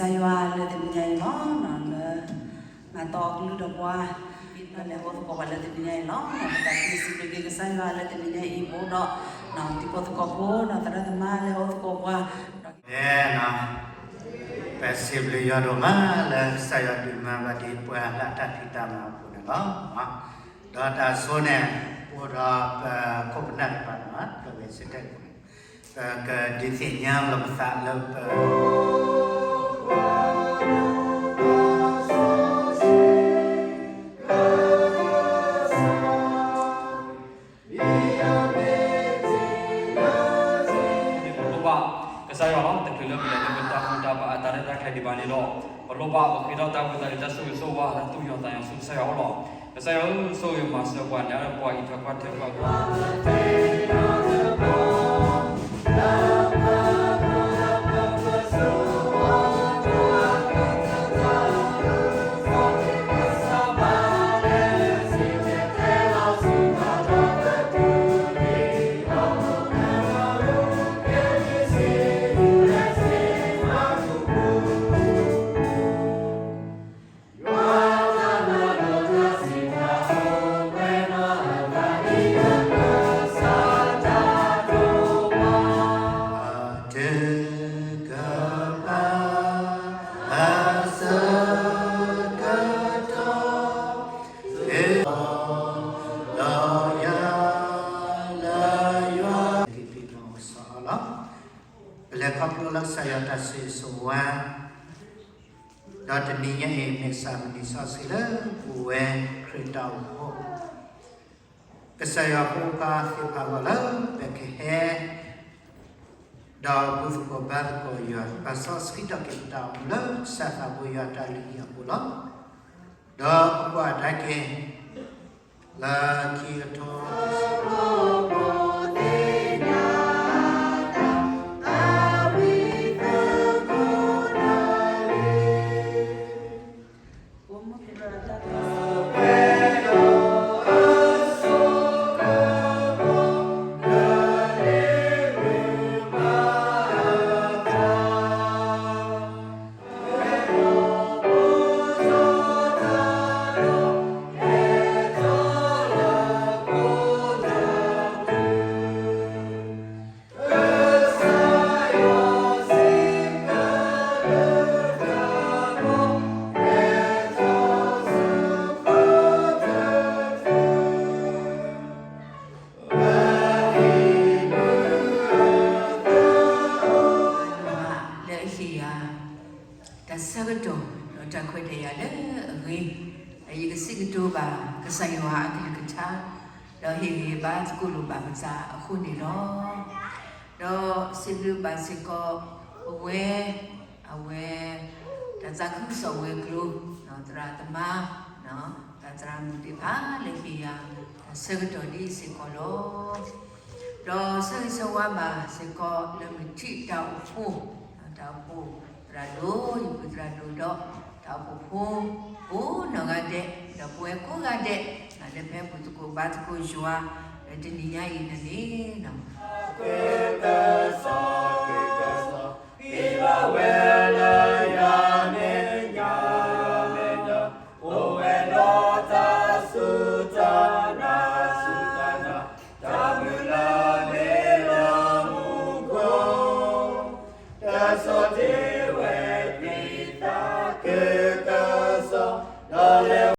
ကစၢ်ယွၤလၢတနံၤညါအံၤလီၤ, လၢမၤတီအကလုၢ်ဒီးပှၤ, ဒီးလဲၤအိၣ်သကိးပှၤလၢတနံၤညါအံၤလီၤ. ပသးခုစံးဘျုးက့ၤကစၢ်ယွၤလၢတနံၤညါအံၤ ပအိၣ်ဒီး တံၤဖိသကိးဖိ ဒီးသရၣ်သမါလဲၤအိၣ်သကိးပှၤ, ဒီး ပစံးဘျုးယွၤဒိၣ်မးလၢကစၢ်ယွၤဒုးမၤဘၣ်ဒံးပှၤလၢအတၢ်ဖံးတၢ်မၤအပူၤန့ၣ်လီၤ. ဒီးတၢ်ဆိန့ၣ် အိၣ်ဒီးပခိၣ်ပနၢ်တဖၣ်န့ၣ် ပဝဲစ့ၢ်ကီး ပကဒုးသ့ၣ်ညါလီၤပသးလၢပ ပလိၣ်ဘၣ်ကစၢ်ယွၤလီၤ. တချုးလၢပလဲၤလၢပတၢ်ဘူၣ်တၢ်ဘါအတၢ်ရဲၣ်တၢ်ကျဲၤဒံးဘၣ်န့ၣ်ဒီး ပလိၣ်ဘၣ်ပဃ့ထီၣ်တၢ်ဝံသးစူၤတၢ်ဆိၣ်ဂ့ၤဆိၣ်ဝါလၢသူၣ်ယီၤသးယီၤဆူကစၢ်ယွၤအအိၣ်လီၤ. ကစၢ်ယွၤဧၢ, ဆိၣ်ဂ့ၤမၤစၢၤပှၤန့ၣ် ပှၤအံးထွဲကွၢ်ထွဲပှၤ ပလဲၤခီဖျိလၢကစၢ်ယွၤတၢ်ဆိၣ်ဂ့ၤဆိၣ်ဝါ ဒီးတနံၤညါအံၤ မ့ၢ်ကစၢ်မုၢ်နံၤစီဆှံလၢပဝဲခရံာ်တၢ်အိၣ်ဖှိၣ် ကစၢ်ယွၤဖိခွါသ့ၣ်တဖၣ်အဂီၢ်လၢပကဟဲ ဒီးဘူၣ်သကိးဘါသကိးယွၤ ပာ်စီဆှံထီၣ်က့ၤပတၢ်အိၣ်မူလၢကစၢ်သးဘိယွၤတၢ်လုၢ်ဟံၣ်အပူၤလီၤ. ဒီးပကွၢ်ကဒါက့ၤ လၢခံကထိ လၢအဟ့ၣ်ယၤ တၢ်ဆၢကတီၢ် ဒီးတၢ်ခွဲးတၢ်ယာ်လၢအဂ့ၤ, ဒီးယကစံးကတိၤဘၣ်ကစၢ်ယွၤအကလုၢ်ကထါ, ဒီးဟ့ၣ်ဂံၢ်ဘါသကိးလိာ်ဘၣ်ပသးအဃိန့ၣ်လီၤ. ဒီးစံးဘျုးဘၣ်စ့ၢ်ကီး ပဝဲ အဝဲ တၢ်သးခုကစီၣ်ဝဲၤကျိၤ သရၣ်သမါ သရၣ်မုၣ်သ့ၣ်တဖၣ်လၢဟ့ၣ်ယၤ တၢ်ဆၢကတီၢ်ဒ်အံၤစ့ၢ်ကီးလီၤ. ဒီးဆၢဂ့ၤဆၢဝါဘၣ်စ့ၢ်ကီးလၢမုၢ်ထံးတၢ်အိၣ်ဖှိၣ်, တၢ်အိၣ်ဖှိၣ်သရၣ်ဒိၣ် ယပုၢ်သရၣ်ဒိၣ်ဒီး တၢ်အိၣ်ဖှိၣ်ဖိ ကိးနီၢ်ဂၤဒဲး, ဒီးပဝဲကိးဂၤဒဲး လၢပဟဲဘူၣ်သကိးဘါသကိးယွၤ လၢတနံၤညါအံၤန့ၣ်န့ၣ် ကစၢ်